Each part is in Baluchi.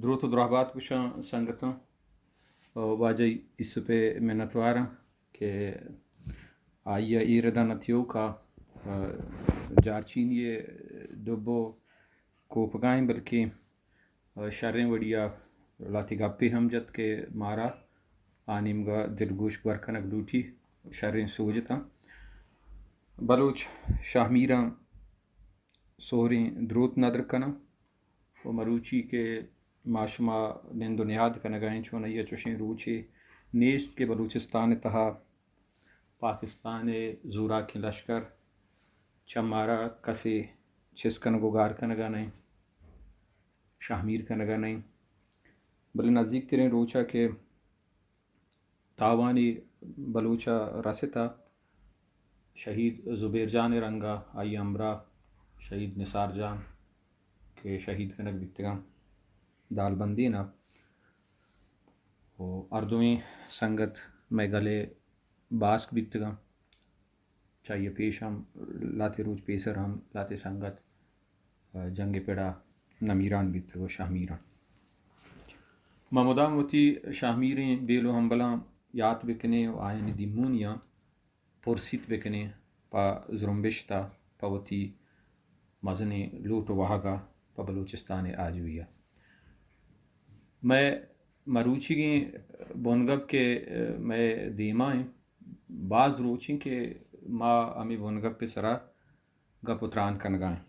دروت و درہبات گوشاں سنگتاں، و واجہ یوسف ءِ منتواراں کہ آئی ءَ اے ردا نہ تیوکا، آ، جارچینی ءِ ڈبو کوپگائیں، بلکیں، آ، شریں وڑیا لہتے گپے ہم جت کہ مارا آ نیمگا دلگوش گور کنگ لوٹی، شریں سوج اتاں۔ بلوچ شاہ میراں سہریں دروت ندر کناں و مروچی کہ ما شما نند و نیاد کنگا ایں، چون آئی ءَ چوشیں روچے نیست کہ بلوچستان ءِ تہا پاکستان ءِ زوراکیں لشکر چہ مارا کسے چست کنگ و گار کنگا نہ ایں، شاہ میر کنگا نہ ایں۔ بلے نزیک تریں روچا کہ تاوانی بلوچ ءَ رستہ، شہید زبیر جان ءِ رنگ ءَ آئی ءِ ہمراہ شہید نثار جان کہ شہید کنگ بیتگاں دالبندین ءَ، و ہر دوئیں سنگت مئے گل ءِ باسک بیتگاں۔ چہ آئی ءَ پیش ہم لہتے روچ پیسر ہم لہتے سنگت، آ، جنگ ءِ پڑا نمیران بیتگ و شہمیران۔ ما مدام وتی شہمیریں بیل و ہمبلاں یات بکنیں و آیانی دیمونیاں پرسیت بکنیں پہ زرمبشت ءَ، پہ وتی مزنیں لوٹ و واہگ ءَ، پہ بلوچستان ءِ آجوئی ءَ۔ مئے مروچیگیں بنگپ کہ مئے دیما ایں، باز روچیں کہ ما ہمے بنگپ ءِ سرا گپ و تران کنگا ایں۔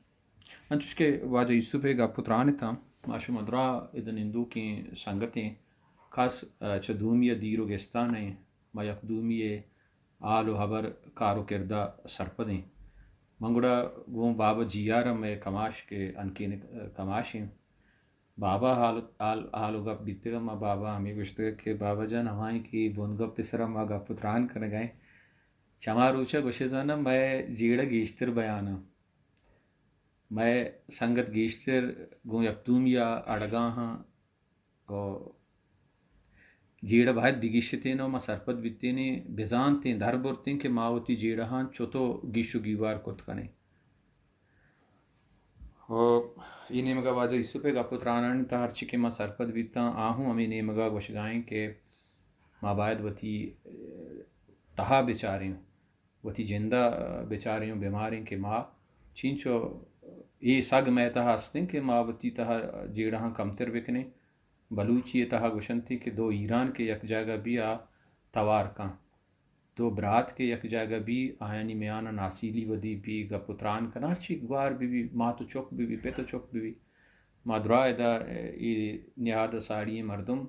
انچوش کہ واجہ یوسف ءِ گپ و تران اتاں، ما شما درا ادا نندوکیں سنگتیں، کس، آ، چہ دومی ءَ دیر و گستا نہ ایں، ما یک دومی ءِ حال و ہبر، کار و کردا سرپد ایں۔ من گڑا گوں بابا جی آر ءَ، مئے کماش کہ انکین کماش ایں، بابا حال، حال، حال و گپ بیتگ، ما بابا ہمے گوشتگ کہ بابا جان، ہمائیں کہ بنگپ ءِ سرا ما گپ و تران کنگا ایں، چما روچا گوشے زاناں مئے جیڑہ گیشتر بیان انت، مئے سنگت گیشتر گوں یک دومی ءَ اڑگا ہاں، و جیڑہ باید بگیشتین و ما سرپد بیتینیں، بزانتیں، در برتیں کہ ما وتی جیڑہاں چتو گیش و گیوار کت کنیں۔ و اے نیمگا واجہ یوسف ءِ گپ و ترانانی تہا ہرچی کہ ما سرپد بیتاں، آ ہوں ہمے نیمگا گوشگا ایں کہ ما باید وتی، اه، تہا بچاریں، وتی جندا بچاریں و بماریں کہ ما چینچو، اے سگ مئے تہا ہستیں کہ ما وتی تہا جیڑہاں کمتر بکنیں۔ بلوچی ءِ تہا گوشنتی کہ دو ایران کہ یک جاگہ بی آ توار کن، دو برات کہ یک جاگہ بی، آیانی میان ءَ ناسیلی ودی بی، گپ و تران کن، ہرچی گوار بہ بی، مات و چک بہ بی، پت و چک بہ بی۔ ما درا ادا اے نہاد ءَ ساڑی ایں مردم،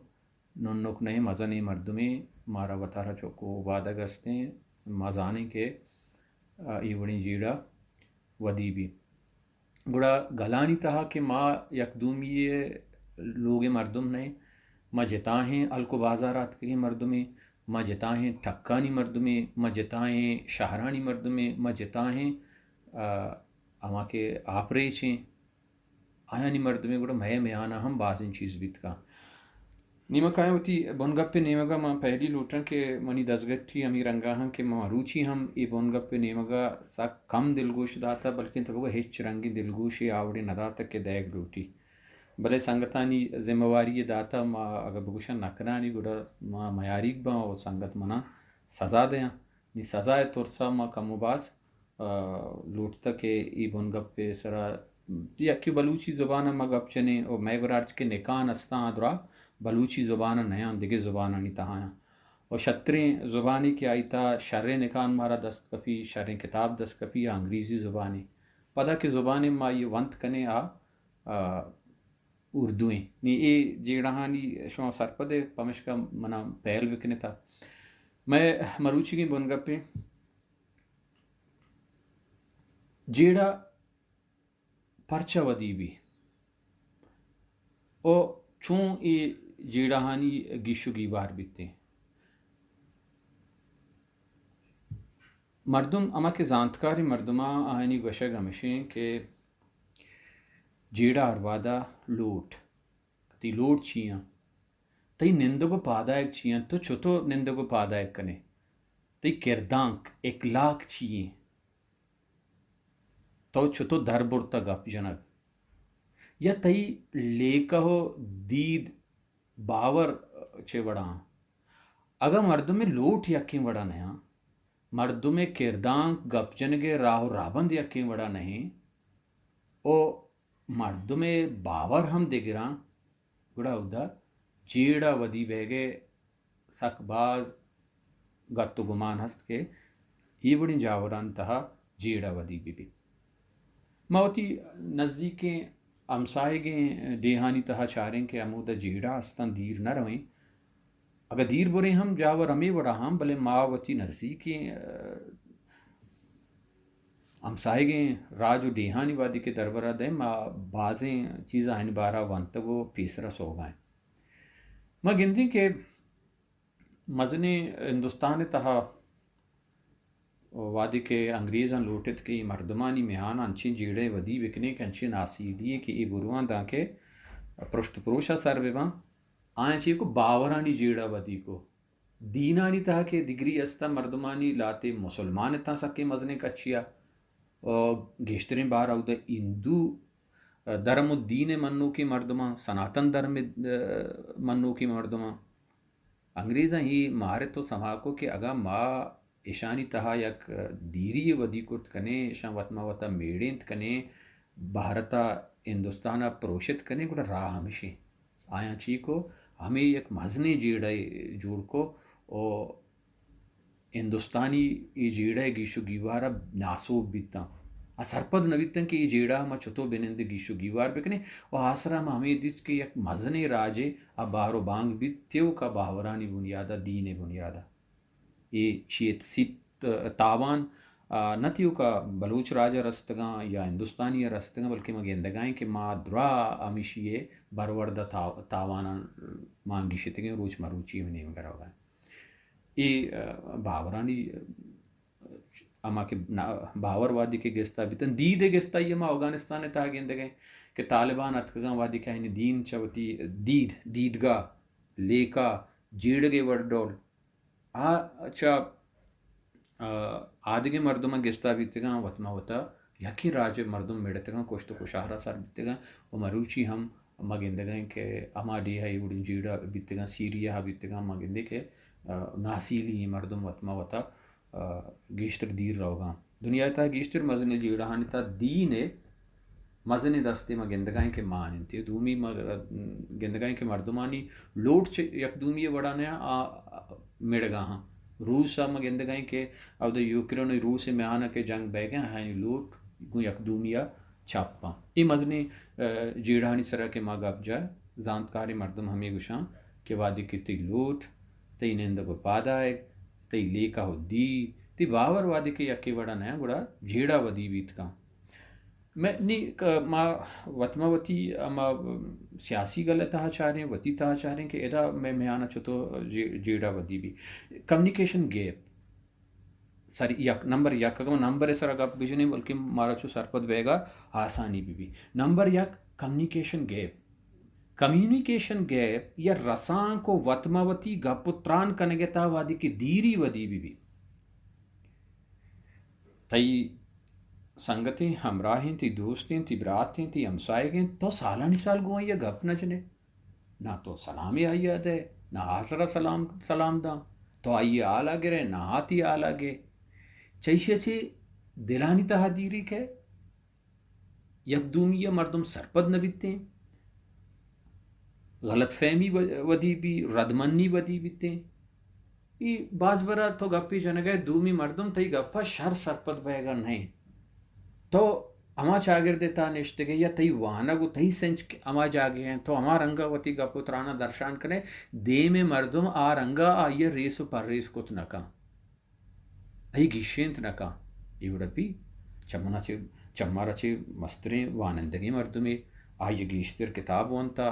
ننک نہ ایں، مزنیں مردمے، مارا وتارا چک و وادگ استیں، ما زانیں کہ، آ، اے وڑیں جیڑہ ودی بی۔ گڑا گلانی تہا کہ ما یک دومی ءِ لوگ ءِ مردم نہ ایں، ما جتاہیں ہلک و بازار ءَ آتکگیں مردمے، ما جتاہیں ٹکانی مردمے، ما جتاہیں شہرانی مردمے، ما جتاہیں، آ، ہما کہ آپریچ ایں، آیانی مردمے، گڑا مئے میان ءَ ہم بازیں چیز بیت کن۔ نی ما کائیں وتی بنگپ ءِ نیمگ ءَ، من پہلی لوٹاں کہ منی دزگٹی ہمے رنگ ءَ ہاں کہ من مروچی ہم اے بنگپ ءِ نیمگ ءَ سک کم دلگوش داتہ، بلکیں تو بگو ہچ رنگیں دلگوشے آ وڑیں نہ داتہ کہ دئیگ لوٹی۔ بلے سنگتانی ذمہ واری ءَ داتہ، ما اگہ بگوشاں نہ کنانی گڑا ما میاریگ باں و سنگت منا سزا دیاں۔ نی سزا ءِ ترس ءَ ما کم و باز آ، لوٹتہ کہ اے بنگپ ءِ سرا یکے بلوچی زبان ءَ ما گپ جنیں و مئے گورا ہرچ کہ نکان استاں آ درا بلوچی زبان ءَ نیاں، دگہ زبانانی تہا آں۔ و شتریں زبانے کہ آئی تہا شریں نکان مارا دست کپی، شریں کتاب دست کپی، آ انگریزی زبانے۔ پدا کہ زبانے ما اے ونت کنیں آ، آ، اردویں۔ نی اے جیڑہانی شما سرپد ئے، پمشکا منا پہل بکنتا۔ مئے مروچیگیں بنگپیں جیڑہ پرچا ودی بی؟ او چون اے جیڑہانی گیش و گیوار بیتیں؟ مردم، ہما کہ زانتکاریں مردماں، آیانی گوشگ ہمشیں کہ جیڑہ ہر وہدا لوٹ، تئی لوٹ چی آں؟ تئی نندگ و پادایگ چی آں؟ تو چتو نندگ و پادایگ کنے؟ تئی کردانک، اخلاق چی ایں؟ تو چتو در برتہ گپ جنگ؟ یا تئی لیکہ و دید باور چے وڑا آں؟ اگاں مردمے لوٹ یکیں وڑا نیاں، مردمے کردانک، گپ جنگے راہ و رہبند یکیں وڑا نہیں، و مردمے باور ہم دگراں، گڑا اودا جیڑہ ودی بیگے سک باز گت و گمان ہست کہ اے وڑیں جاورانی تہا جیڑہ ودی بہ بیت۔ ما وتی نزیکیں ہمساہگیں ڈیہانی تہا چاریں کہ ہمودا جیڑہ استاں، دیر نہ رویں۔ اگاں دیر بریں ہم جاور ہمے وڑا ہاں، بلے ما وتی نزیکیں، ا، ہمساہگیں راج و ڈیہانی وہدی کہ دربرا دئیں، ما بازیں چیزاں آیانی بارا ونتگ و پیسرا سوگا ایں۔ ما گندیں کہ مزنیں ہندوستان ء تہا وہدے کہ انگریزاں لوٹت کہ اے مردمانی میان انچیں جیڑہ ء ودی بکنیں کہ انچیں ناسیلی ء کہ اے برواں دانکہ پرشت پروش ء سر بہ باں، آیاں چی کو؟ باورانی جیڑہ ودی کو۔ دینانی تہا کہ دگری استاں، مردمانی لہتے مسلمان اتاں سکیں مزنیں کچیا، و گیشتریں بار اود ء ہندو دھرم و دین ء منوکیں مردماں، سناتن دھرم ء منوکیں مردماں۔ انگریزاں اے مارت و سما کو کہ اگاں ما اشانی تہا یک دیری ء ودی کرت کنیں، اشاں وت ما وتا میڑینت کنیں، بھارت ء ہندوستان ء پروشت کنیں، گڑا راہ ہمیشیں۔ آیاں چی کو؟ ہمے یک مزنیں جیڑہ جوڑ کو و ہندوستانی اے جیڑہ ء گیش و گیوار ء ناسوب بیتاں۔ آ سرپد نہ بیتاں کہ اے جیڑہ ء ما چتو بنند ء گیش و گیوار بکنیں و آسرا ما ہمے دیست کہ یک مزنیں راجے آ بار و بانگ بیت تیوک ء باورانی بنیاد ء، دین ء بنیاد ء۔ اے شیت سیت تاوان، آ، نہ تیوک ء بلوچ راج ء رستگاں یا ہندوستانی ء رستگاں، بلکہ ما گندگائیں کہ ما درا ہمیشی ء برورد ء تا-، تاواناں مان گیشتگیں روچ مروچی ہمے نیمگ ء روگا ایں۔ اے، آ، باورانی، آ، ہما کہ نا-، باور وہدی کہ گستا بیتن، دید ء گستا یہ ما اوگانستان ء تہا گندگیں کہ طالبان اتکگاں وہدی کہ آیانی دین چہ وتی دید، دیدگاہ، لیکہ، جیڑگے وڑ ڈول، آ چہ، آ، آدگہ مردماں گستا بیتگاں، وت ما وتا یکیں راج ء مردم مڑتگاں، کشت و کشار ء سر بیتگاں و مروچی ہم ما گندگاں کہ ہما ڈیہہ ء اے وڑیں جیڑہ بیتگاں، سیریہ ء بیتگاں، ما گندے کہ، آ، ناسیلی ایں مردم وت ما وتا، آ، گیشتر دیر روگاں۔ دنیا ء تہا گیشتر مزنیں جیڑہانی تہا دین ء مزنیں دستے ما گندگائیں کہ مان انت۔ دومی ما گندگائیں کہ مردمانی لوٹ چہ یک دومی ء وڑا نہ آ مڑگا ہاں۔ روس ء ما گندگائیں کہ اود یوکرین و روس ء میان ء کہ جنگ بیگا، آیانی لوٹ گوں یک دومی ء چپ آں۔ اے مزنیں، آ، جیڑہانی سرا کہ ما گپ جا، زانتکاریں مردم ہمے گوشاں کہ وہدے کہ تئی لوٹ، تئی نندگ و پادائگ، تئی لیکہ و دی، تئی باور وہدے کہ یکے وڑا نہ، گڑا جیڑہ ودی بیت کن۔ مئے نی ک-، ما وت ما وتی ہما سیاسی گل ء تہا چاریں، وتی تہا چاریں کہ ادا مئے میان ء چتو جی-، جیڑہ ودی بی۔ کمیونیکیشن گیپ سر یک، نمبر یک، اگاں ما نمبر ء سرا گپ بجنیں، بلکہ مارا چو سرپد بیگا آسانی بی بی۔ نمبر یک، کمیونیکیشن گیپ۔ کمیونیکیشن گیپ یا رسانک و وت ما وتی گپ و تران کنگ ء تہا وہدے کہ دیری ودی بی بی۔ تئی سنگتیں، ہمراہیں، تئی دوستیں، تئی براتیں، تئی ہمساہگیں، تو سالانی سال گوں آئی ء گپ نہ جنے۔ نہ تو سلامے آئی ء دئے، نہ آ ترا سلام، سلام داں۔ تو آئی ء حال ء گرئے، نہ آ تئی حال ء گے۔ چہ ایشی ء چہ دلانی تہا دیری کئے۔ یک دومی ء مردم سرپد نہ بیتیں، غلط فہمی و-، ودی بی، ردمنی ودی بیتیں۔ اے باز برا تو گپے جنگ ء دومی مردم تئی گپ ء شر سرپد بئیگ ء نہ انت۔ تو ہما چاگرد ء تہا نشتگ ئے یا تئی وانگ و تئی سنچ ہما جاگہ ء انت، تو ہما رنگ ء وتی گپ و تران ء درشان کن ئے، دیم ء مردم آ رنگ ء آئی ء ریس و پرریس کت نہ کن۔ آئی گیشینت نہ کن۔ اے وڑا بی چہ منا چہ، چہ مارا چہ مستریں وانندگیں مردمے، آئی ء گیشتر کتاب ونتا،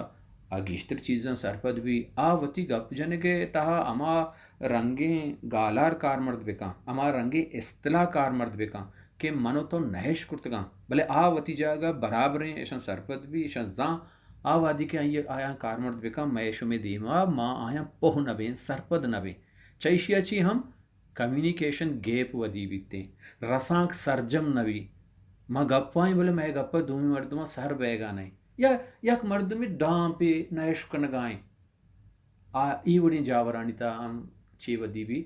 آ گیشتر چیزاں سرپد بی، آ وتی گپ جنگ ء تہا ہما رنگیں گالار کارمرد بکن، ہما رنگیں اصطلاح کارمرد بکن کہ من و تو نہ اش کرتگاں، بلے آ وتی جاگہ برابریں، اشاں سرپد بی، اشاں زان، آ وہدی کہ آئی، آیاں کارمرد بکن، مئے شمے دیما ما آیاں پوہ نہ بیں، سرپد نہ بیں۔ چہ ایشی ء چی ہم کمیونیکیشن گیپ ودی بیتیں، رسانک سرجم نہ بی۔ ما گپائیں بلے مئے گپ ء دومی مردماں سر بئیگا نئیں۔ یا یک مردمے ڈامپے نہ اشکنگائیں، آ اے وڑیں جاورانی تہا ہم چے ودی بی،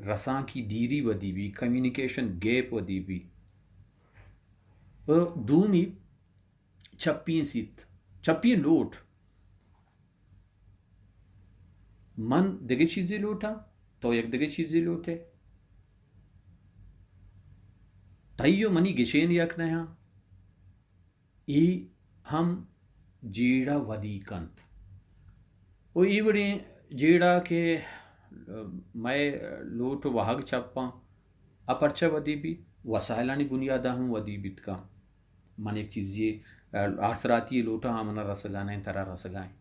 رسانکی دیری ودی بی، کمیونیکیشن گیپ ودی بی۔ و دومی چپی سیت، چپی لوٹ۔ من دگہ چیزے لوٹاں، تو یک دگہ چیزے لوٹے۔ تئی و منی گچین یک نہ آں۔ اے ہم جیڑہ ودی کنت۔ و اے وڑیں جیڑہ کہ مئے لوٹ و واہگ چپاں، آ پرچہ ودی بی؟ وسائلانی بنیادا ہم ودی بیت کن۔ من یک چیزے آسراتی لوٹاں، آ منا رسگا نہ انت، ترا رسگا انت۔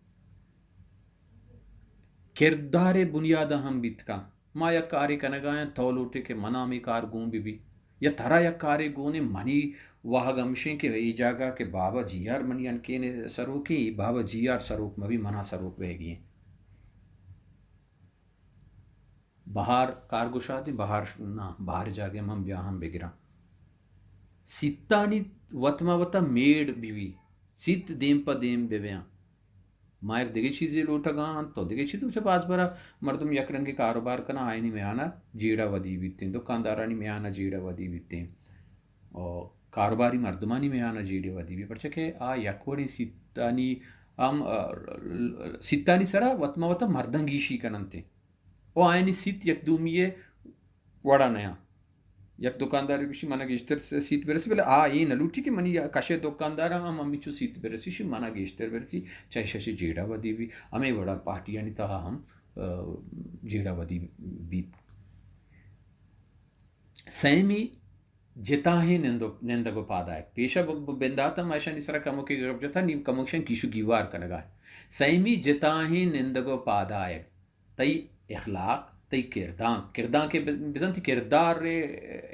کردارے بنیادا ہم بیت کن۔ ما یک کارے کنگا ایں، تو لوٹے کہ منا ہمے کار گون بہ بی، یا ترا یک کارے گون ایں، منی واہگ ہمشیں کہ اے جاگہ کہ بابا جی آر منی انکین سروکیں، اے بابا جی آر سروک مہ بی، منا سروک بئیگی ایں۔ بہار کارگشادیں، بہار ش-، نا، بہار جاگہ من بیا ہم بگراں۔ سیتانی وت ما وتا میڑ بہ بی، سیت دیم پہ دیم بہ بیاں۔ ما یک دگہ چیزے لوٹگا آں، تو دگہ چیزے، چہ باز برا مردم یک رنگے کاروبار کناں، آیانی میانا جیڑہ ودی بیتیں، دکاندارانی میانا جیڑہ ودی بیتیں، و کاروباری مردمانی میانا جیڑہ ودی بی، پرچہ کہ آ یک وڑیں سیتانی ہم، آ، سیتانی سرا وت ما وتا مردم گیشی کننتیں۔ و آیانی سیت یک دومی وڑا نیاں۔ یک دکاندارے گوشی، منا گیشتر س-، سیت برسی، بلے آ اے نہ لوٹی کہ منی کشے دکانداراں ہم ہمینچو سیت برسی، شی منا گیشتر برسی، چہ ایشی جیڑہ ودی بی، ہمے وڑا پارٹیانی تہا ہم، آ، جیڑہ ودی بیت۔ سیمی جتاہیں نند و، نندگ و پادایگ۔ پیشا ب-، ب-، بنداتاں ما ایشانی سرا کمکے گپ جتا، نی کمکشن کیش و گیوار کنگا۔ سیمی جتاہیں نندگ و پادایگ۔ تئی اخلاق، تئی کردانک، کردانک ء بزاں تئی کردار ء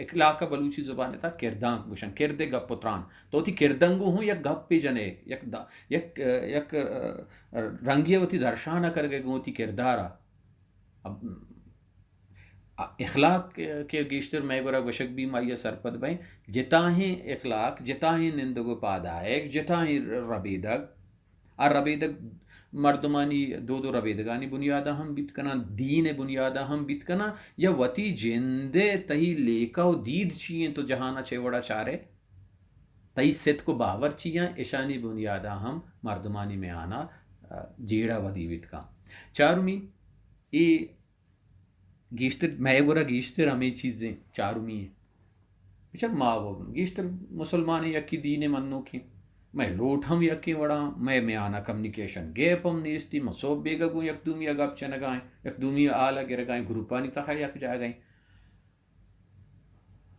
اخلاق ء بلوچی زبان ء تھا کردانک گوشن، کرد ء گپ و تران۔ تو وتی کردانک گوں ہوں یک گپے جنے، یک دا-، یک، یک، ء، رنگے وتی درشان ء کرگ ء گوں وتی کردار ء۔ اب، ا-، اخلاق کہ گیشتر مئے گورا گوشگ بی، ما آئی ء سرپد بئیں، جتاہیں اخلاق، جتاہیں نندگ و پادایگ، جتاہیں ربیدگ، آ ربیدگ مردمانی دود و ربیدگانی بنیادا ہم بیت کناں، دین ء بنیادا ہم بیت کناں، یا وتی جند ء تئی لیکہ و دید چی انت و جہان ء چے وڑا چارے، تئی ستک و باور چی انت، اشانی بنیادا ہم مردمانی میانا، ء، جیڑہ ودی بیت کن۔ چارمی، اے گیشتر، مئے گورا گیشتر ہمے چیزیں چارمی ایں۔ بچار ما و گیشتر مسلمانیں، یکے دین ء منوکیں۔ مئے لوٹ ہم یکیں وڑاں، مئے میان ء کمیونیکیشن گیپ ہم نیستی۔ ما سہب بیگہ گوں یک دومی ء گپ جنگا ایں، یک دومی ء حال ء گرگا ایں، گروپانی تہا یک جاگہ ایں،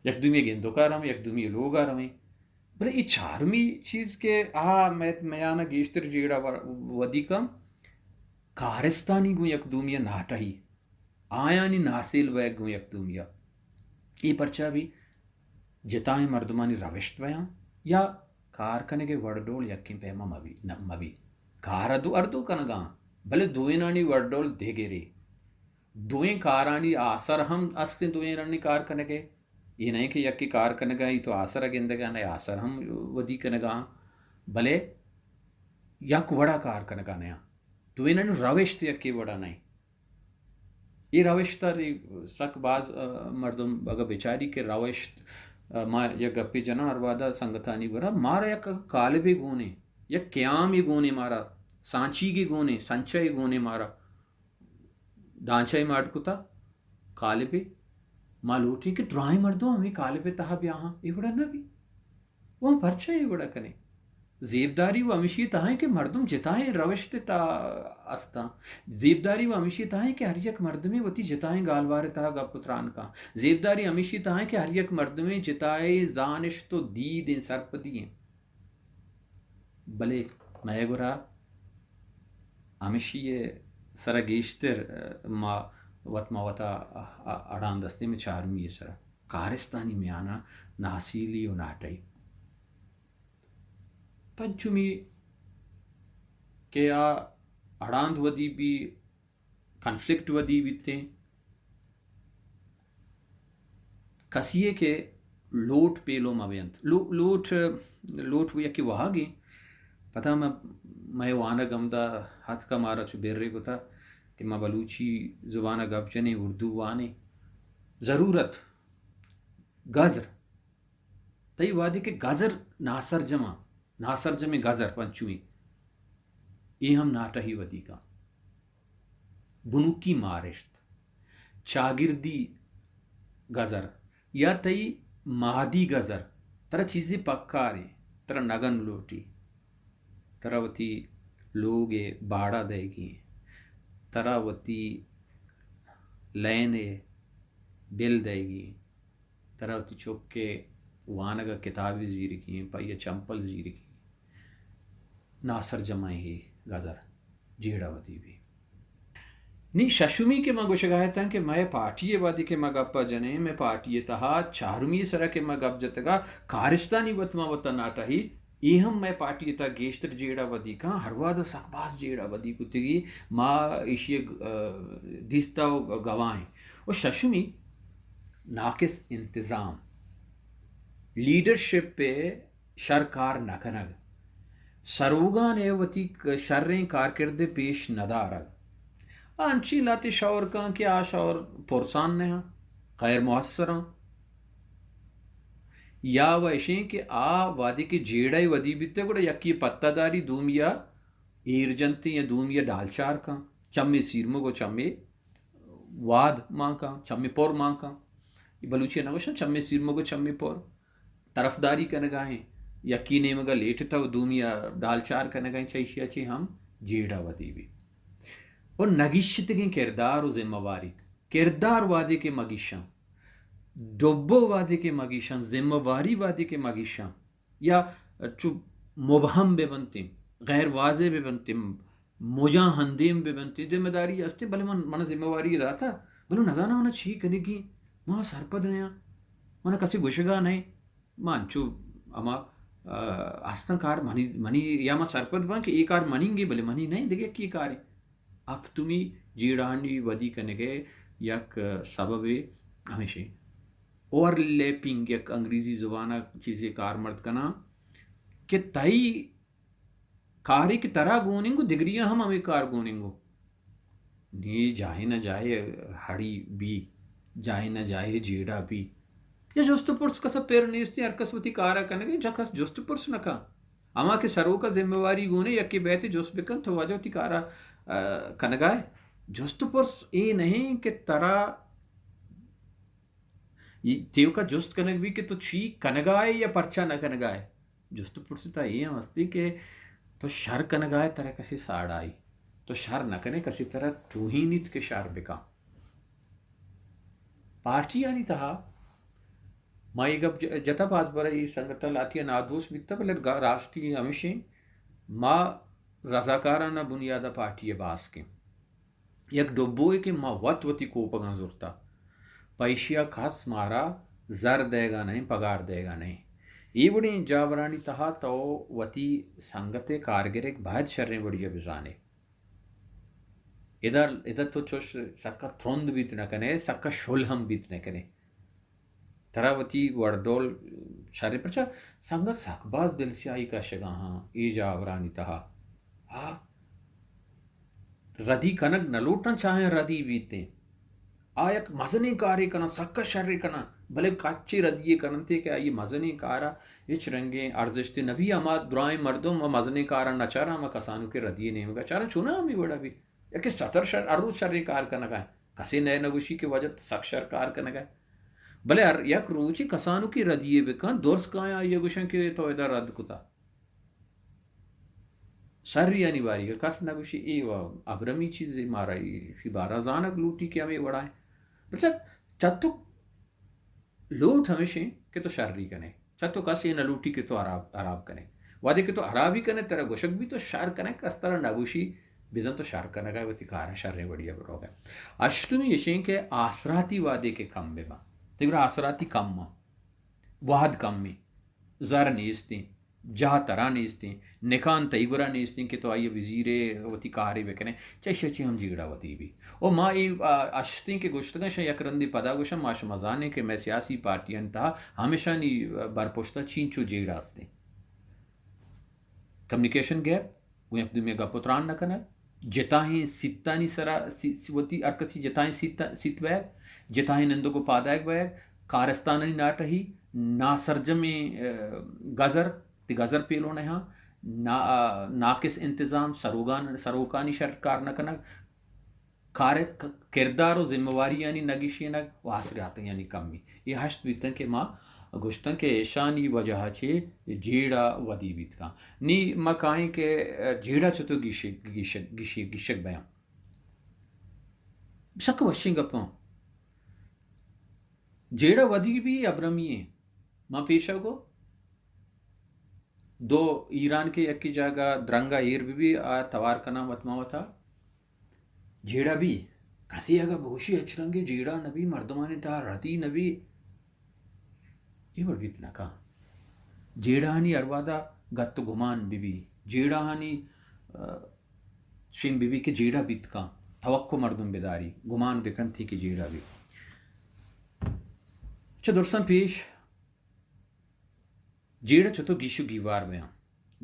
یک دومی ء گندوکا رویں، یک دومی ء لوگا رویں۔ بلے اے چارمی چیز کہ آ مئے میان ء گیشتر جیڑہ و-، ودی کن، کارستانی گوں یک دومی ء ناٹہی۔ آیانی ناسیل بئیگ گوں یک دومی ء۔ اے پرچا بی جتائیں مردمانی روشت بیان یا کار کنگ ء وڑ ڈول یکیں پیما مبی، نہ، مبی۔ کار ء دو ہر دو کنگاں، بلے دوئینانی وڑ ڈول دگرے۔ دوئیں کارانی آسر ہم استیں دوئینانی کار کنگ ء۔ اے نہ کہ یکے کار کنگا ای تو آسر ء گندگا نہ، آسر ہم ودی کنگا، بلے یک وڑا کار کنگا نہ۔ دوئینانی روشت یکے وڑا نہ۔ اے روشت ء سک باز، ء، مردم اگہ بچاری کہ روشت، ء، ما یک گپے جناں ہر وہدا سنگتانی گورا، مارا یک کالبے گونے، یک قیامے گونے مارا، سانچیگے گونے، سنچے گونے مارا، ڈانچہ ما اڈ کتا، کالبے، ما لوٹیں کہ درائیں مردم ہمے کالبے تہا بیاہاں، اے وڑا نہ بی۔ و ہم پرچہ اے وڑا کنیں؟ زیبداری و ہمیشی تہا ایں کہ مردم جتائیں روشت تہا استاں۔ زیبداری و ہمیشی تہا ایں کہ ہر یک مردمے وتی جتائیں گالوار تہا گپ و تران کاں۔ زیبداری ہمیشی تہا ایں کہ ہر یک مردمے جتائیں زانشت و دید ایں، سرپدی ایں۔ بلے مئے گورا ہمیشی سرا گیشتر، ء، ما وت ما وتا، ء، ء، اڑاند استیں مئے چارمی سرا۔ کارستانی میانا ناسیلی و ناٹہی۔ پنچمی کہ آ اڑاند ودی بی، کنفلکٹ ودی بیتیں، کسیے کہ لوٹ پیلو مہ بینت۔ لو-، لوٹ، لوٹ یکے واہگیں، پدا ما، مئے وانگ ہمدا اتکا، مارا چو برے کتا کہ ما بلوچی زبان ء گپ جنیں، اردو وانیں۔ ضرورت، گزر، تئی وہدے کہ گزر ناسرجم ء، ناسرجمیں گزر پنچویں، اے ہم ناٹہی ودی کن۔ بنکی مارشت، چاگردی گزر یا تئی مادی گزر، ترا چیزے پکارے، ترا نگن لوٹی، ترا وتی لوگ ء باڑا دئیگی، ترا وتی لین ء بل دئیگی، ترا وتی چک ء وانگ ء کتابے زیرگی، پہ آئی ء چمپل زیرگی، ناسرجمیں اے گزر جیڑہ ودی بی۔ نی ششمی کہ ما گوشگا اتاں کہ مئے پارٹی ء وہدے کہ ما گپ ء جنیں، مئے پارٹی ء تہا چارمی ء سرا کہ ما گپ جتگا، کارستانی وت ما وتا ناٹہی، اے ہم مئے پارٹی ء تہا گیشتر جیڑہ ودی کن، ہر وہد ء سک باز جیڑہ ودی کتگی، ما ایشی ء گ-، ء دیستہ و گواہ ایں۔ و ششمی، ناقص انتظام، لیڈرشپ ء شر کار نہ کنگ، سروگان ء وتی ک-، شریں کارکرد ء پیش نہ دارگ۔ آ انچیں لہتے شور کن کہ آ شور پرسان نہ آں، غیر مؤثر آں۔ یا و اشیں کہ آ وہدے کہ جیڑہ ء ودی بیتگ، گڑا یکے پتہ داری، دومی ء ایر جنت یا دومی ء ڈالچار کن، چمے سیرمگ و چمے واد مان کن، چمے پر مان کن۔ اے بلوچی ء نہ گوشن، چمے سیرمگ و چمے پر۔ طرفداری کنگا ایں، یکی نیمگا لیٹتہ و دومی ء ڈالچار کنگا ایں، چہ ایشی ء چہ ہم جیڑہ ودی بی۔ و نگیشتگیں کردار و ذمہ واری، کردار وہدے کہ مگیشاں، ڈبو وہدے کہ مگیشاں، ذمہ واری وہدے کہ مگیشاں، یا چو مبہم بہ بنتیں، غیر واضح بہ بنتیں، مجاں ہندیم بہ بنتیں، ذمہ داری استیں، بلے من، من ذمہ واری داتا، بلے نزاناں من چی کنگی، ما سرپد نیاں، من کسی گوشگا نہیں، من چو ہما، آ، ہستن کار منی، منی یا من سرپد باں کہ اے کار منی گے، بلے منی نہیں، دگہ کی کارے۔ ہفتمی جیڑہانی ودی کنگے یک سببے ہمیشیں۔ اوور لیپنگ یک انگریزی زبان ء چیزے کارمرد کناں کہ تئی کارے کہ ترا گون انگو، دگریاں ہم ہمے کار گون انگو۔ نی جاہے نہ جاہے ہڑی بی، جاہے نہ جاہے جیڑہ بی۔ یا جست و پرس کسا پر نیستی، ہر کس وتی کارا کنگے، جا کس جست و پرس نہ کن۔ ہما کہ سروکا ذمہ واری گونے، یکے بیت جست بکن، تو واجہ وتی کارا، آ، کنگائے۔ جست و پرس اے نہیں کہ ترا تیوکا جست کنگ بی کہ تو چی کنگائے یا پرچا نہ کنگائے۔ جست و پرس تا اے ہم ہستی کہ تو شر کنگائے، ترا کسی ساڑائی، تو شر نہ کنے، کسی ترا توہینیت کہ شر بکا۔ پارٹیانی تہا ما اے گپ ج-، جتا، باز برا اے سنگت لاتی نادوست بیتا، بلے گا-، راستی ہمیشیں، ما رضاکارانہ بنیادا پارٹی باز کیں۔ یک ڈبوئے کہ ما وت وتی کوپگاں زرتا، پہ ایشیا کس مارا زر دئیگا نئیں، پگار دئیگا نئیں۔ اے وڑیں جاورانی تہا تو وتی سنگت ء کارگرک باید شریں وڑیا بزانے۔ ادا، ادا تو چوش سکا ترند بیت نہ کنے، سکا شل ہم بیت نہ کنے۔ ترا وتی وڑ ڈول شریں، پرچا سنگت سک باز دلسیاہی کشگا ہاں اے جاورانی تہا۔ آ ردی کنگ نہ لوٹاں، چاہیں ردی بیتیں۔ آ یک مزنیں کارے کناں، سکا شرے کناں، بلے کچے ردی کننتے کہ آئی مزنیں کارا ہچ رنگیں ارزشتے نہ بی۔ ہما درائیں مردم و مزنیں کارا نہ چاراں، ہما کسانو کہ ردی نیمگا چاراں، چونا ہمے وڑا بی۔ یکے ستر شر، ہر روچ شریں کار کنگا ایں۔ کسے نئے نہ گوشی کہ واجہ تو سک شر کار کنگا ئے۔ بلے ہر یک روچے کسانوکی ردیے بکن، درس کایاں آئیا گوشن کہ تو ادا رد کتا۔ شریانی باری کس نہ گوشی، اے و ابرمی چیزے، مارا ایشی بارا زانگ لوٹی کہ ہمے وڑا ایں۔ بلے چہ تو لوٹ ہمیشیں کہ تو شری کنے، چہ تو کس اے نہ لوٹی کہ تو ہراب، ہراب کنے۔ وہدے کہ تو ہرابی کنے، ترا گوشگ بی تو شر کنے، کس ترا نہ گوشی، بزن تو شر کنگا ئے، وتی کارا شریں وڑیا بروگا ئے۔ ہشتمی اشیں کہ آسراتی وہدے کہ کم بباں، تئی گورا آسراتی کم آں، وہد کمیں، زر نیستیں، جاہ ترا نیستیں، نکان تئی گورا نیستیں کہ تو آئیا بزیرے وتی کارے بکنے، چہ ایشیا چہ ہم جیڑہ ودی بی۔ و ما اے، آ، اشتیں کہ گوشتگاں، شاں یک رندے پدا گوشاں، ما شما زانیں کہ مئے سیاسی پارٹیانی تہا ہمیشانی، آ، برپشتا چینچو جیڑہ استیں۔ کمیونیکیشن گیپ، گوں یک دومی ءَ گپ ءُ تران نہ کنگ، جتاہیں سیتانی سرا سی-، سی-، وتی ہر کسی جتاہیں سیت، سیت بئیگ، جتاہیں نندگ ءُ پادایگ بئیگ، کارستانانی ناٹہی، ناسرجمیں، ءَ، گزر، تی گزر پیلو نہ ہاں، نا-، ناقص انتظام، سروگان، سروکانی شر کار نہ کنگ، کار-، ک-، کردار ءُ ذمہ واریانی نہ گیشینگ ءُ آسراتیانی کمی۔ اے ہشت بیتن کہ ما گوشتن کہ ایشانی وجہ ءَ چہ جیڑہ ودی بیت کن۔ نی ما کائیں کہ جیڑہ چتو گیشگ، گیشگ، گیشگ، گیشگ بیاں۔ سک وشیں گپاں۔ جیڑہ ودی بی ابرمی ایں۔ ما پیشا گو دو ایران کہ یکی جاگہ درنگا ایر بی بی، آ توار کناں وت ما وتا۔ جیڑہ بی، کسے اگہ بگوشی ہچ رنگیں جیڑہ نبی، مردمانی تہا ردی نبی، اے وڑ بیت نہ کن۔ جیڑہانی ہر وہدا گت ءُ گمان بہ بی، جیڑہانی، ءَ، شین بہ بی کہ جیڑہ بیت کن، توقع مردم بداری، گمان بکنتی کہ جیڑہ بی۔ چہ درساں پیش جیڑہ چتو گیش ءُ گیوار بیاں۔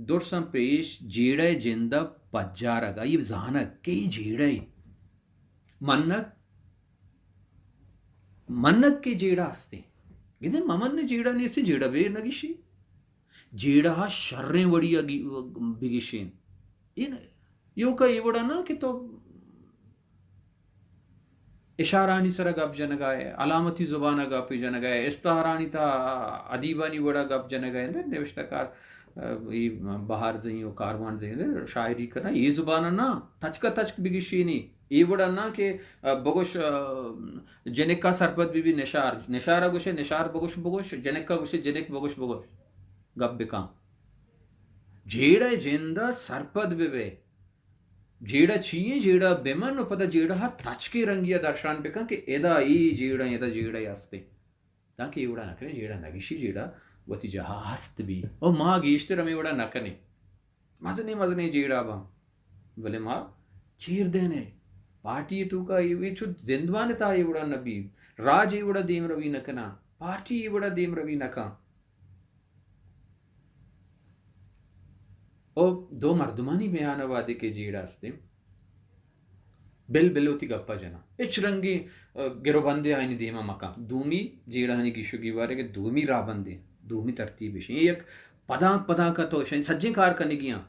درساں پیش جیڑہ ءِ جند ءِ پجارگ، آئی ءِ زانگ کہ اے جیڑہ ءِ منگ، منگ کہ جیڑہ استیں۔ گندے مہ من جیڑہ نیستیں، جیڑہ بے نہ گیشی۔ جیڑہ ءَ شریں وڑی ءَ گی-، بگیشین۔ اے نہ، ایوکا اے وڑا نہ کہ تو اشارانی سرا گپ جنگا ئے، علامتی زبانا گپ جنگا ئے، استعارانی تہا ادیبانی وڑا گپ جنگا ئے، اندر نوشتہ کار، ءَ، اے بہار زئی ءُ کاروان زئی، اندر شاعری کناں، اے زبانا نہ، تچکا تچک بگیشینی، اے وڑا نہ کہ، ءَ، بگوش، ءَ، جنکا سرپد بہ بی نشار، نشارا گوشے، نشار بگوش بگوش، جنکا گوشے، جنک بگوش بگوش، گپ بکن۔ جیڑہ جندا سرپد بہ بے۔ جیڑہ چی ایں؟ جیڑہ بہ من ءُ پدا جیڑہ ءَ تچکیں رنگی ءَ درشان بکن کہ ادا اے جیڑہ ایں، ادا جیڑہ ہستیں۔ تانکہ اے وڑا نہ کنیں، جیڑہ نہ گیشی، جیڑہ وتی جاہ ءَ ہست بی۔ او ما گیشتر ہمے وڑا نہ کنیں۔ مزنیں مزنیں جیڑہ باں، بلے ما چیر دین ئے۔ پارٹی ءِ توکا اے، اے چو زندمان ءِ تہا اے وڑا نہ بی، راج اے وڑا دیم روی نہ کناں، پارٹی اے وڑا دیم روی نہ کن۔ او دو مردمانی میان ءَ وہدے کہ جیڑہ استیں، بل بل وتی گپ ءَ جناں۔ ہچ رنگیں، ءَ، گروبندے آیانی دیم ءَ مکن۔ دومی جیڑہانی گیش ءُ گیوارے کہ دومی راہبندے، دومی ترتیب اش ایں۔ یک پدانک پدانک ءَ تو اشانی سجیں کار کنگی آں۔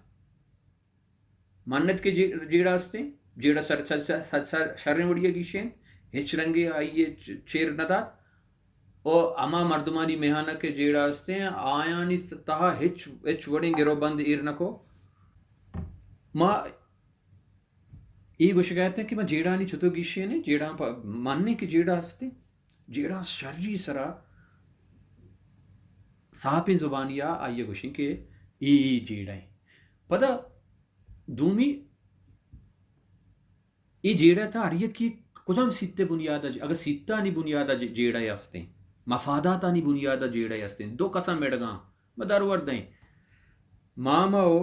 منت کہ جی-، جیڑہ استیں، جیڑہ سر-، سر-، سر-، سر-، سر-، شریں وڑی ءَ گیشینت، ہچ رنگے آئی ءَ چ-، چیر نہ دات۔ او ہما مردمانی میان ءَ کہ جیڑہ استیں، آیانی تہا ہچ، ہچ وڑیں گروبند ایر نہ کو۔ ما اے گوشگ ءَ اتیں کہ ما جیڑہانی چتو گیشینیں، جیڑہاں پہ منیں کہ جیڑہ استیں، جیڑہاں شری سرا ساپیں زبانی ءَ آئی ءَ گوشیں کہ اے، اے جیڑہ ایں۔ پدا دومی، اے جیڑہ ءِ تہا ہر یکے کجام سیت ءِ بنیاد ءَ ج-، اگہ سیتانی بنیاد ءَ ج-، جیڑہ استیں، مفاداتانی بنیاد ءَ جیڑہ استیں، دو کساں مڑگاں، ما درور دئیں۔ ماما ءُ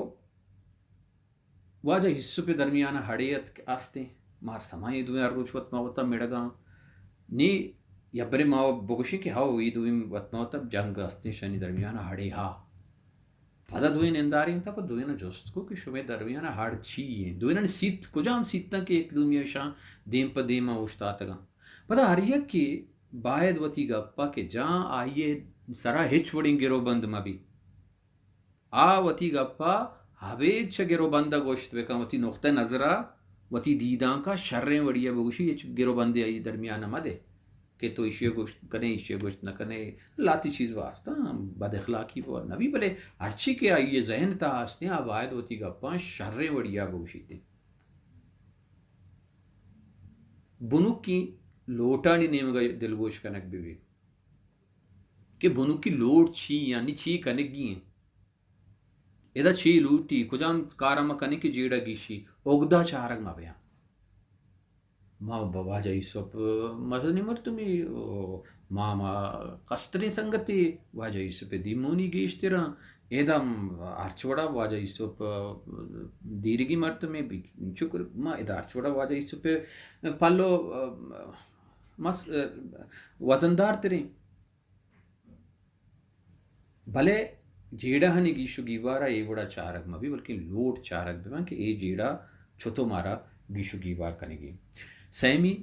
واجہ یوسف ءِ درمیان ءَ ہڑے اتک استیں، مار سما اے دوئیں ہر روچ وت ما وتا مڑگاں۔ نی یا برے ما بگوشیں کہ ہو، اے دوئیں وت ما وتا جنگ استیں، شانی درمیان ءَ ہڑے ہا۔ پدا دوئیں نندارینت ءُ پہ دوئیناں جست کو کہ شمئے درمیان ءَ ہڑ چی ایں؟ دوئینانی سیت کجام سیتاں کہ یک دومی ءَ اشاں دیم پہ دیم ءَ اوشتاتگاں؟ پدا ہر یکے باید وتی گپ ءَ کہ جاں آئی ءِ سرا ہچ وڑیں گروبند مہ بی، آ وتی گپ ءَ ابید چہ گروبند ءَ گوشت بکن، وتی نقطہ نظر ءَ، وتی دیدانک ءَ شریں وڑی ءَ بگوشی، ہچ گروبندے آئی درمیان ءَ مہ دے۔ کہ تو ایشی ءَ گوشت کنے، ایشی ءَ گوشت نہ کنے، لاتی چیز واسطہ بد اخلاقی نہ بی، بلے ہرچی کہ آئی ءِ ذہن ءِ تہا ہستیں، آ باید وتی گپاں شریں وڑی ءَ بگوشیت۔ بنکی لوٹانی نیمگ ءَ دلگوش کنگ بہ بی کہ بنکی لوٹ چی، یعنی چی کنگی ایں۔ ادا چی لوٹی، کجام کار ءَ ما کنیں کہ جیڑہ گیشی، اگدہ چارگ مہ بیاں۔ ما با-، واجہ یوسف، ءَ، مزنیں مردمے، ءَ، ما، ما کستریں سنگتے، واجہ یوسف ءِ دیمونی گیشتراں۔ ادا ہرچ وڑا واجہ یوسف، ءَ، دیرگی مردمے بی، چکر ما ادا ہرچ وڑا واجہ یوسف ءِ پلو، ءَ، مس-، ءَ، وزندار تریں۔ بلے جیڑہانی گیش و گیوارا اے وڑا چارگ مہ بی، بلکیں لوٹ چارگ بہ بنت کہ اے جیڑہ چتو مارا گیش و گیوار کنگی۔ سیمی،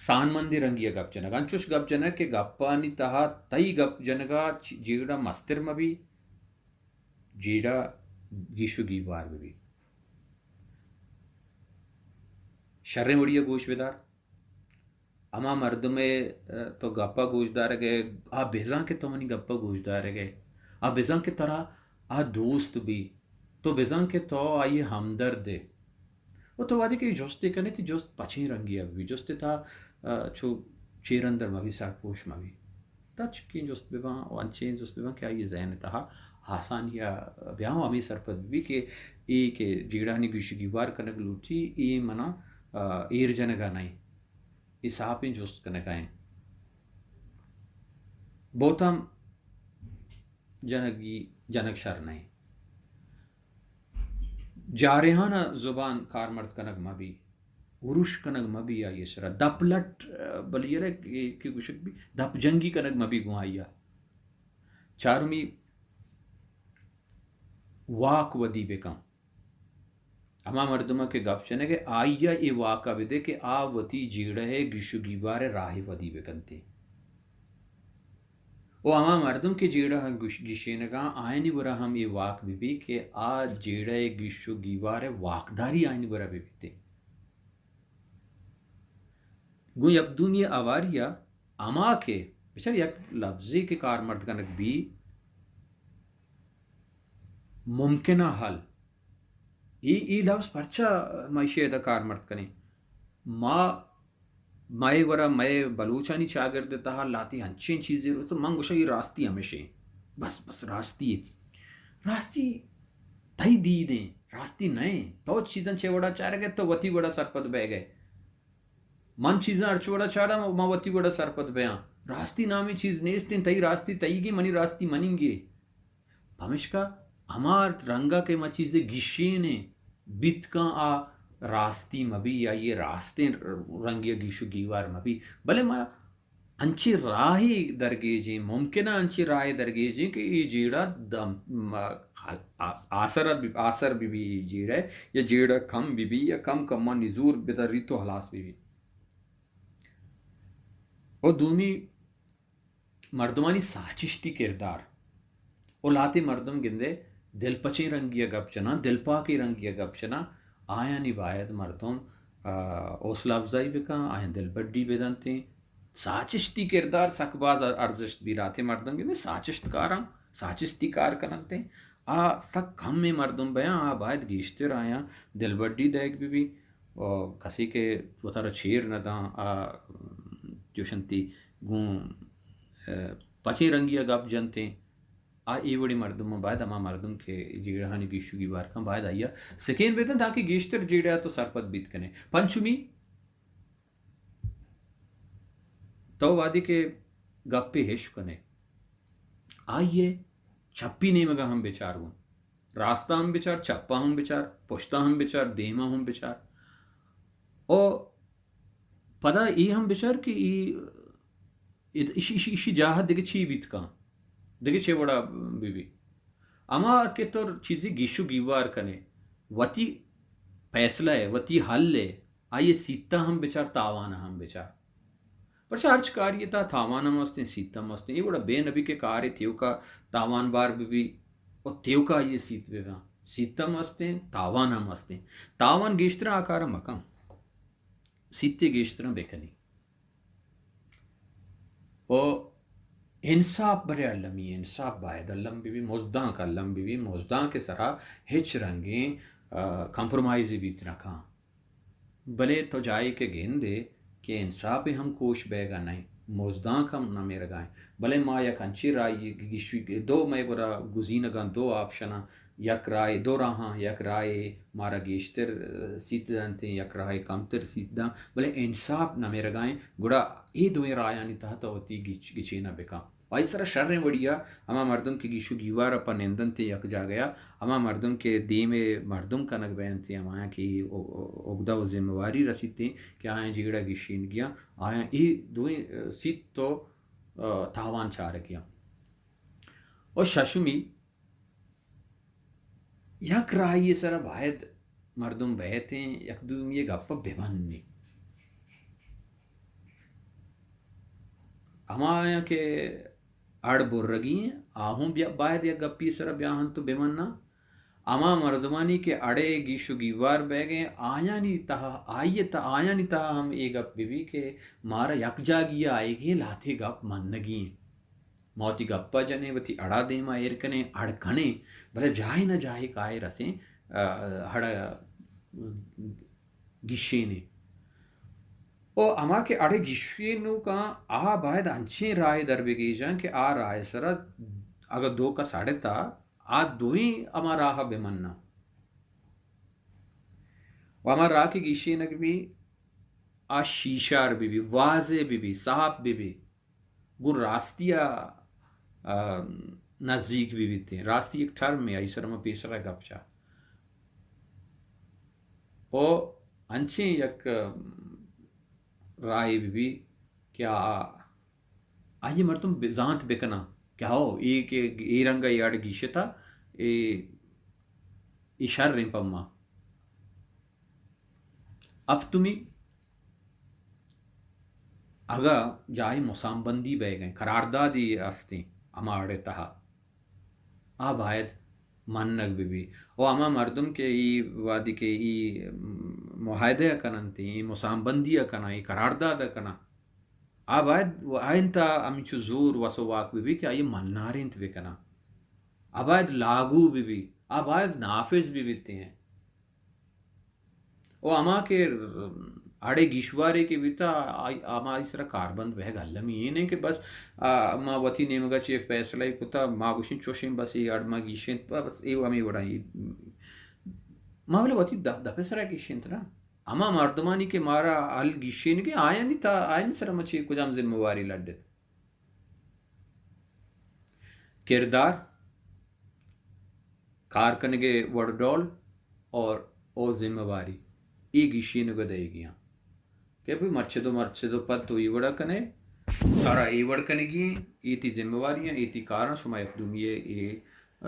سانمندی رنگی ء گپ جنگ، انچوش گپ جنگ کہ گپانی تہا تئی گپ جنگا چ-، جیڑہ مستر مہ بی، جیڑہ گیش و گیوار بہ بی۔ شریں وڑی ء گوش بدار۔ ہما مردم ء تو گپ ء گوش دارگ ء، آ بزاں کہ تو منی گپ ء گوش دارگ ء، آ بزاں کہ ترا آ دوست بی، تو بزاں کہ تو آئی ء ہمدرد ئے۔ و تو وہدے کہ جستے کنے، تئی جست پچیں رنگی ء بی، جست ء تہا، آ، چو چیر اندر مہ بی، سرپوش مہ بی۔ تچکیں جست بہ باں و انچیں جست بہ باں کہ آئی ء ذہن ء تہا آسانی ء بیاں و ہمے سرپد بہ بی کہ اے کہ جیڑہانی گیش و گیوار کنگ لوٹی، اے منا، آ، ایر جنگ ء نہ انت۔ اے ساپیں جست کنگ ء انت۔ بہتام جنگی، جنگ شر نہ انت۔ جارحانہ زبان کارمرد کنگ مہ بی، اروش کنگ مہ بی آئی ء سرا۔ دپ لٹ، آ، بلے یلہ کہ، کہ گوشگ بی، دپ جنگی کنگ مہ بی گوں آئی ء۔ چارمی، واک ودی بکن۔ ہما مردم ء کہ گپ جنگ ء، آئی ء اے واک ء بدے کہ آ وتی جیڑہ ء گیش و گیوار ء راہ ء ودی بکنت۔ و ہما مردم کہ جیڑہ ء گوش-، گیشینگاں، آیانی گورا ہم اے واک بہ بی کہ آ جیڑہ ء گیش و گیوار ء واکداری آیانی گورا بہ بیت۔ گوں یک دومی ء ہواری ء ہما کہ بچار یک لبزے کہ کارمرد کنگ بی، ممکنہ حل۔ اے، اے لبز پرچا ما ایشی ء ادا کارمرد کنیں؟ ما، مئے گورا، مئے بلوچانی چاگرد ء تہا لہتے انچیں چیزے رست، من گوشاں اے راستی ہمیش انت۔ بس، بس راستی انت۔ راستی تئی دید انت، راستی نہ انت۔ تو چیزاں چے وڑا چارگ ء ئے، تو وتی وڑا سرپد بئیگ ء ئے۔ من چیزاں ہرچ وڑا چاراں، من وتی وڑا سرپد بیاں۔ راستی نامیں چیز نیست انت، تئی راستی تئیگیں، منی راستی منیگیں۔ پمشکا ہما رنگا کہ ما چیزے گیشینیں، بیت کن آ راستی مہ بی یا اے راستیں رنگی ء گیش و گیوار مہ بی، بلے ما انچیں راہے درگیجیں، ممکنہ انچیں راہے درگیجیں کہ اے جیڑہ دم-، م-، آ-، آ-، آسر بی-، آسر بہ بی اے جیڑہ، یا جیڑہ کم بہ بی، یا کم کما نزور بدریت و ہلاس بہ بی۔ و دومی، مردمانی ساچشتی کردار۔ و لہتے مردم گندے دلپچیں رنگی ء گپ جناں، دلپاکیں رنگی ء گپ جناں، آیانی باید مردم، آ، حوصلہ افزائی بکن، آیاں دلبڈی بدنتیں۔ ساچشتی کردار سک باز ارزشت بی، لہتے مردم گندے ساچشت کاراں، ساچشتی کار کننتیں۔ آ سک کمیں مردم بیاں، آ باید گیشتر آیاں دلبڈی دئیگ بہ بی۔ و کسے کہ وتارا چیر نہ داں، آ جوشنتی گوں، ء، پچیں رنگی ء گپ جنتیں، آ اے وڑیں مردماں باید، ہما مردم کہ جیڑہانی گیش و گیوار کن، باید آئی ء سکین بدنت تاکہ گیشتر جیڑہ ء تو سرپد بیت کنے۔ پنچمی، تو وہدے کہ گپے ہش کنے، آئی ء چپی نیمگا ہم بچار گوں۔ راستا ہم بچار، چپا ہم بچار، پشتا ہم بچار، دیما ہم بچار۔ او پدا اے ہم بچار کہ ای، اد-، اشی، اشی، اشی جاہ دگہ چی بیت کن؟ دگہ چے وڑا بہ بی؟ ہما کہ تو چیزے گیش و گیوار کنے، وتی پیسلہ ء، وتی حل ء، آئی ء سیتاں ہم بچار، تاوان ء ہم بچار۔ پرچا ہرچ کاری ء تہا تاوان ہم استیں، سیت ہم استیں۔ اے وڑا بے نبی کہ کارے تیوکا تاوان بار بہ بی و تیوکا آئی ء سیت بہ باں۔ سیت ہم استیں، تاوان ہم استیں۔ تاوان گیشتر آ کار ء مکن، سیتے گیشتر بکنی۔ و انصاف برے المی، انصاف باید الم بہ بی، مزدانک الم بہ بی، مزدانک سرا ہچ رنگیں، آ، کمپرومائزے بیت نہ کن۔ بلے تو جاہے کہ گندے کہ انصاف ء ہم کوش بیگا نئیں، مزدانک ہم نمیرگا انت، بلے ما یک انچیں راہی گیشی، دو مئے گورا گزینگاں، دو آپشناں، یک راہے، دو راہاں، یک راہے مارا گیشتر، ء، سیت دنت، یک راہے کمتر سیت دنت، بلے انصاف نمیرگا انت، گڑا اے دوئیں راہانی تہا تو وتی گچ-، گچین ء بکن۔ آئی سرا شریں وڑی ء ہما مردم کہ گیش و گیوار ء پہ نندنت یک جاگہ ء، ہما مردم کہ دیم ء مردم کنگ بینت، ہمایاں کہ اے او-، او-، اگدہ و ذمہ واری رسیت کہ آیاں جیڑہ گیشینگیاں، آیاں اے دوئیں، ء، سیت و، ء، تاوان چارگیاں۔ و ششمی، یک راہی سرا باید مردم بیتیں، یک دومی گپ بمنی۔ ہمایاں کہ اڑ برگی ہیں، آہوں بیا-، باید یک گپی سرا بیاہن تو بمننا۔ ہما مردمانی کہ اڑے گیش و گیوار بیگیں، آیانی تہا، آئی تہا، آیانی تہا ہم اے گپ بہ بی کہ مارا یک جاگی آئیگی لہتے گپ منگی ہیں۔ ما وتی گپا جنیں، وتی اڑا دیما ایر کنیں، اڑ کنیں، بلے جاہے نہ جاہے کائے رسیں، آ، اڑا گیشینیں۔ او ہما کہ اڑے گیشینوکاں آ باید انچیں راہے در بگیجاں کہ آ راہ سرا اگہ دو کس اڑتا، آ دوئیں ہما راہ بمناں۔ و ہما راہ کہ گیشینگ بی، آ شیشار بہ بی، واضح بہ بی، صاف بہ بی، گوں راستی ء، ء، نزیک بہ بیتیں۔ راستی یک ٹرمے، آئی سر ما پیسر ء گپ جا۔ او انچیں یک، ام، راہے بہ بی کہ آ، آئی مردم بزانت بکناں کہ ہو، اے کہ اے رنگ ء اے اڑ گیشتا، اے، اے شریں پما۔ ہفتمی، اگاں جاہے مسام بندی بئیگ ء انت، قراردادے استیں ہما اڑ ء تہا، آ باید منگ بہ بی۔ و ہما مردم کہ ای وہدی کہ ای معاہدہ ء کن انت، ای مسام بندی ء کناں، ای قرارداد ء کناں، آ باید آئین تہا ہمینچو زور وس و واک بہ بی کہ آئی منارینت بکناں۔ آ باید لاگو بہ بی، آ باید نافذ بہ بیتیں۔ و ہما کہ اڑے گیشوارے کہ بیتا، آئی، ہما آئی سرا کاربند بہگ المی اے نہ کہ بس، آ، ما وتی نیمگا چہ یک فیصلہ کتا، ما گوشیں چوشیں بس اے اڑ ما گیشیں، بس اے ہمے وڑا اے۔ ما بلے وتی دپ، دپ سرا گیشیں ترا۔ ہما مردمانی کہ مارا حل گیشینگے، آیانی تا، آیانی سرا ما چے کجام ذمہ واری لڈت؟ کردار، کار کنگے وڑ ڈول اور او ذمہ واری، ای گیشینگ ء دئیگی آں۔ کہ بھئی مرچدو، مرچدو پد تو ای وڑا کنے، ترا ای وڑ کنگی ایں، ای تی ذمہ واری ایں، ای تی کاراں، شما یک دومی ء اے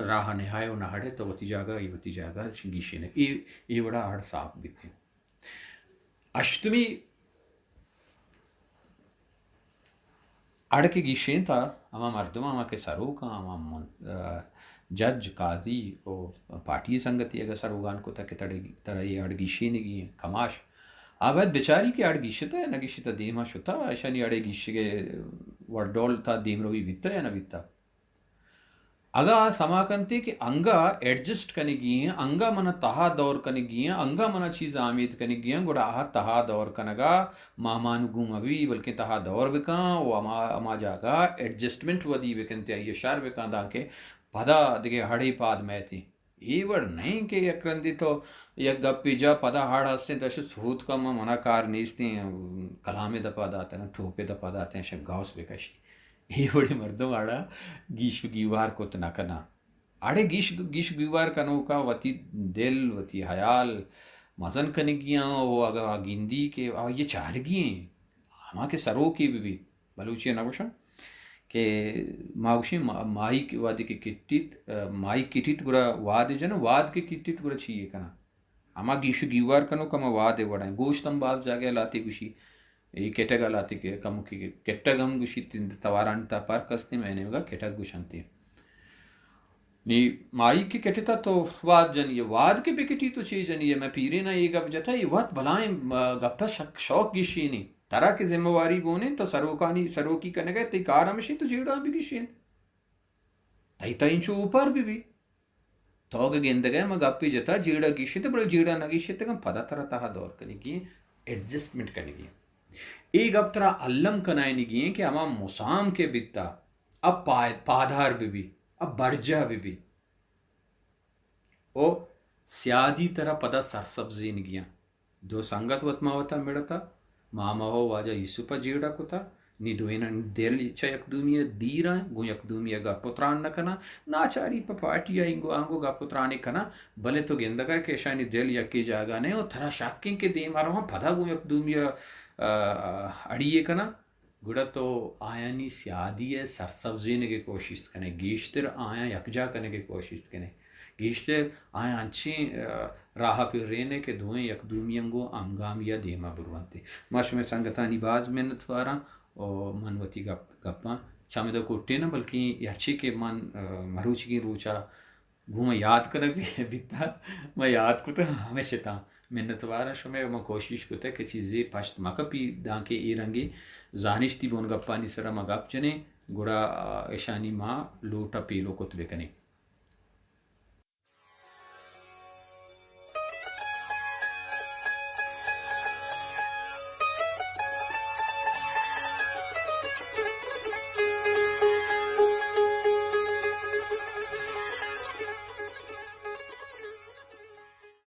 راہ نہائے و نہ اڑے تو وتی جاگہ، ای وتی جاگہ گیشینگ۔ ای، ای وڑا اڑ صاف بیتیں۔ ہشتمی اڑ کہ گیشینتا، ہما مردم، ہما کہ سروکاں، ہما من-، آ، جج، قاضی و پارٹی سنگتی اگہ سروگان کتا کہ تڑے، ترا اے اڑ گیشینگی ایں، کماش۔ آ باید بچاری کہ اڑ گیشتا یا نہ گیشتا، دیما شتا، اشانی اڑے گیشگے وڑ ڈول تا دیمروی بیتا یا نہ بیتا۔ اگاں آ سما کنت کہ انگا ایڈجسٹ کنگی ایں، انگا منا تہا دور کنگی ایں، انگا منا چیز آمید کنگی ایں، گڑا آ تہا دور کنگا مامان گوں مبی، بلکیں تہا دور بکاں و ہما، ہما جاگہ ایڈجسٹمنٹ ودی بکنت، آئی شر بکاں، دانکہ پدا دگہ ہڑے پاد مئیتیں۔ اے وڑ نہ ایں کہ یک رندے تو یک گپے جا، پدا ہڑ ہستیں تو اش سوت کم، منا کار نیستیں، کلامے دپا داتگ، ٹوپے دپا داتگ، اش گوس بکشی۔ اے وڑیں مردم اڑا گیش و گیوار کت نہ کناں۔ اڑے گیش، گیش گیوار کنوکا وتی دل، وتی حیال مزن کنگی آں و اگاں آ گندی کہ آ یہ چارگی ایں، ہما کہ سروکی بہ بی، بلوچی نہ گوشاں کہ ما گوشیں ما-، ماہی کہ وہدے کہ کٹیت، ماہی کٹیت گڑا واد جن، واد کہ کٹیت گڑا چی کناں؟ ہما گیش و گیوار کنوک ہما واد ء وڑ ء۔ گوشت ہم باز جاگہ ء لہتے گوشی، اے کٹگ ء لہتے کہ کموکی کٹگ ہم گوشی، تند توارانی تہا پرک استیں، مئے نیمگا کٹگ گوشنت۔ نی ماہی کہ کٹتا تو واد جنی ء، واد کہ بکٹی تو چے جنی ء؟ مئے پیریناں اے گپ جتا، اے وت بلائیں، م-، گپ ء شک-، شوق گیشینی۔ ترا کہ ذمہ واری گون انت، تو سروکانی سروکی کنگ ء، تئی کار ہمشی تو جیڑاں بگیشین۔ تئی تئی انچو اوپار بہ بی۔ تو اگہ گندگ ء من گپے جتا جیڑہ گیشیت، بلے جیڑہ نہ گیشیت، اگاں پدا ترا تہا دور کنگی، ایڈجسٹمنٹ کنگی۔ اے گپ ترا الم کنائینگی ایں کہ ہما مسام کہ بیتا، اب پا-، پادار بہ بی، اب برجاہ بہ بی۔ او سیادی ترا پدا سرسبزینگی آں۔ دو سنگت وت ما وتا مڑتا، ماما ہو واجہ یوسف ء جیڑہ کتا، نی دوئینانی دل چہ یک دومی ء دیر آں، گوں یک دومی ء گپ و تران نہ کناں، ناچاری پہ پارٹی ء اینگو آنگو گپ و ترانے کناں، بلے تو گندگ ء کہ اشانی دل یکے جاگہ نہ، و ترا شک انت کہ دیم ء رواں پدا گوں یک دومی ء، ء، اڑی یے کناں۔ گڑا تو آیانی سیادی ء سرسبزینگ ء کوشست کنے، گیشتر آیاں یکجا کنگ ء کوشست کنے۔ گیشتر آیاں انچیں، آ، راہ ءَ پرین ءَ کہ دوئیں یک دومی ءَ گوں ہمگامی ءَ دیم ءَ برونت۔ ما شمئے سنگتانی باز منتواراں و من وتی گپ، گپاں چمدا کٹیناں، بلکیں ہرچی کہ من، آ، مروچیگیں روچ ءَ گوں من یات کنگ بیتگ، من یات کتگ، ہمے شتاں۔ منتواراں شمئے، من کوشش کتگ کہ چیزے پشت مہ کپی، دانکہ اے رنگیں زانشتی بنگپانی سرا ما گپ جنیں، گڑا، آ، اشانی ما لوٹ ءَ پیلو کت بکنیں۔